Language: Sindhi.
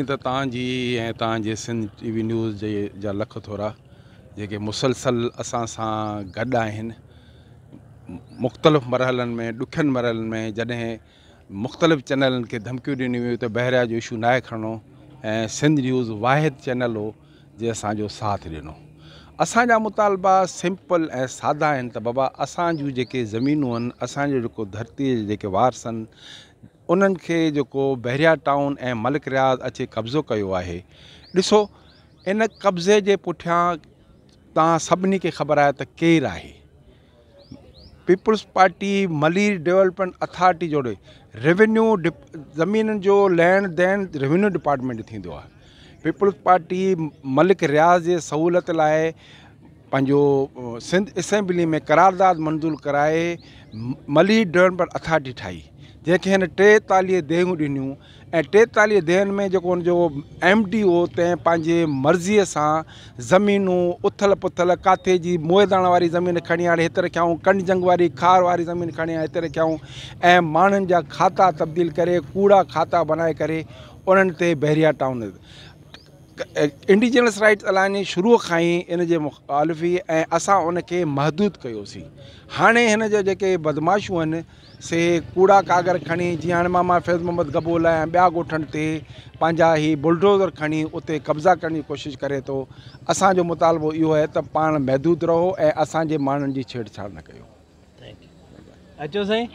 ته توهان جي ۽ توهان جي سنڌ ٽي وي نيوز جي جا لک ٿورا جيڪي مسلسل اسان سان گڏ آهن. مختلف مرحلن ۾ ڏکين مرحلن ۾ جڏهن مختلف چينلن کي ڌمڪيون ڏنيون ويون ته بحريا جو اشو ناهي کڻڻو ۽ سنڌ نيوز واحد چينل هو جنهن اسان جو ساٿ ڏنو. اسان جا مطالبا سمپل ۽ سادا آهن ته بابا اسان جون جيڪي زمينون آهن، اسان جو جيڪو ڌرتي جي جيڪي وارث آهن انهن کي جيڪو بحريا ٽائون ۽ ملڪ رياض اچي قبضو ڪيو آهي، ڏسو ان قبضي جي پٺيان توهان سڀني کي خبر آهي ته ڪير آهي. Peoples party Malir development authority جوڙي، ريونيو زمينن جو ليڻ ديڻ ريونيو ڊپارٽمينٽ ٿيندو آهي. پيپلز پارٽي ملڪ رياض جي سهولت لاء پنهنجو سنڌ اسيمبلي ۾ قرارداد منظور ڪرائي ملير ڊولپمينٽ اٿارٽي ٺاهي، جنهن کي هن 43 ديهون ڏنيون ۽ 43 ديهن ۾ جيڪو هن جو ايم ڊي هو تنهن پنهنجي مرضيء سان زمينون اٿل پٿل ڪاٿي جي موئداڻ واري زمين کڻي آڻي هت رکيائون، ڪنڊ جنگ واري کار واري زمين کڻي آڻي هتي رکيائون ۽ ماڻهن جا کاتا تبديل ڪري ڪوڙا کاتا بنائي ڪري انهن تي Bahria town indigenous rights alliance شروع کان ئي ان جي مخالف هئي ۽ اسان ان کي محدود ڪيوسين. هاڻي هن جا جيڪي بدمعاشون آهن سي ڪوڙا ڪاڳر کڻي جيئن هاڻي ماما فيض محمد گبول ۽ ٻيا ڳوٺن تي پنهنجا هي بلڊوزر کڻي اتي قبضا ڪرڻ جي ڪوشش ڪري ٿو. اسان جو مطالبو اهو آهي ته پاڻ محدود رهو ۽ اسان جي ماڻهن جي ڇيڙ ڇاڙ نه ڪيو. اچو سائين.